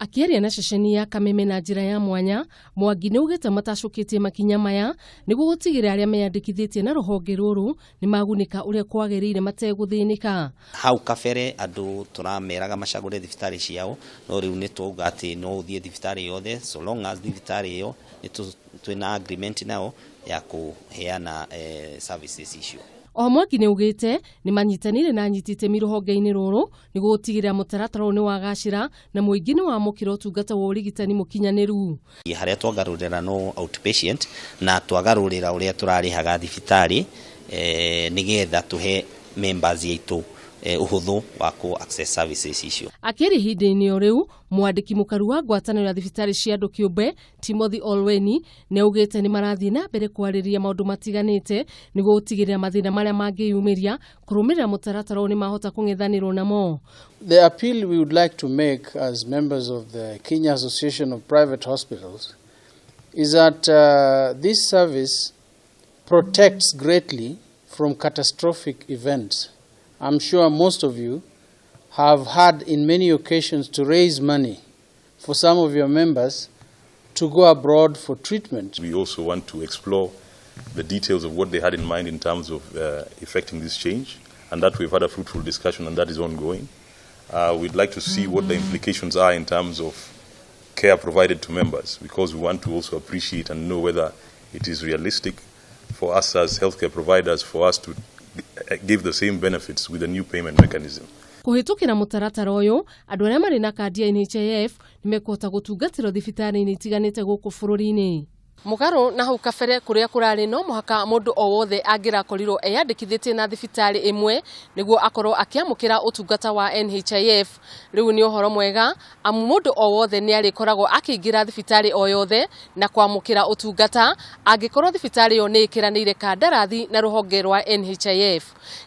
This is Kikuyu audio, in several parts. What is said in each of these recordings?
Akĩaria na ceceni ya Kameme na njĩra ya mwanya, Mwangi nĩ augĩte matacũkĩtie makinya maya nĩguo gũtigĩrĩra arĩa meyandĩkithĩtie na rũhonge rũrũ nĩ magunĩka ũrĩa kwagĩrĩire mategũthĩnĩka. Hau kabere andũ tũrameraga macagũre thibitarĩ ciao, no rĩu nĩ twauga atĩ no ũthiĩ thibitarĩ yothe so long as thibitarĩ ĩyo twĩna agreement nao ya kũheana services icio. Oho Mwangi nĩ augĩte nĩ manyitanĩire na anyiti itemi rũhonge-inĩ rũrũ nĩguo gũtigĩrĩra mũtaratara ũyũ nĩ wagacĩra na mũingĩ nĩ wamũkĩra ũtungata wa ũrigitani mũkinyanĩru. Harĩa twagarũrĩra no outpatient na twagarũrĩra ũrĩa tũrarĩhaga thibitarĩ nĩgetha tũhe members aitũ ũhũthũ wa kũ access services icio. Akĩaria ihinda-inĩ o rĩu, mwandĩki mũkaru wa ngwatanĩro ya thibitarĩ cia andũ kĩũmbe Timothy Olweni nĩ augĩte nĩ marathiĩ na mbere kwarĩrĩria maũndũ matiganĩte nĩguo gũtigĩrĩra mathĩna marĩa mangĩyumĩria kũrũmĩrĩra mũtaratara ũyũ nĩ mahota kũng'ethanĩrwo namo. The appeal we would like to make as members of the Kenya Association of Private Hospitals is that this service protects greatly from catastrophic events. I'm sure most of you have had in many occasions to raise money for some of your members to go abroad for treatment. We also want to explore the details of what they had in mind in terms of effecting this change, and that we've had a fruitful discussion, and that is ongoing. We'd like to see what the implications are in terms of care provided to members, because we want to also appreciate and know whether it is realistic for us as healthcare providers for us to give the same benefits with the new payment mechanism. Kũhĩtũkĩra mũtaratara ũyũ, andũ arĩa marĩ na kandi ya NHIF nĩ mekũhota gũtungatĩrwo thibitarĩ-inĩ itiganĩte gũkũ bũrũri-inĩ. Mũgarũ na hau kabere kũrĩa kũrarĩ no mũhaka mũndũ o wothe angĩrakorirwo eyandĩkithĩtie na thibitarĩ ĩmwe nĩguo akorwo akĩamũkĩra ũtungata wa NHIF. Rĩu nĩ ũhoro mwega amu mũndũ o wothe nĩ arĩkoragwo akĩingĩra thibitarĩ o yothe na kwamũkĩra ũtungata angĩkorwo thibitarĩ ĩyo nĩ ĩkĩranĩire kandarathi na rũhonge rwa NHIF.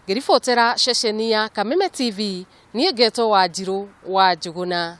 Ngĩribotera ceceni ya Kameme TV, niĩ ngetwo Wanjirũ wa Njũgũna.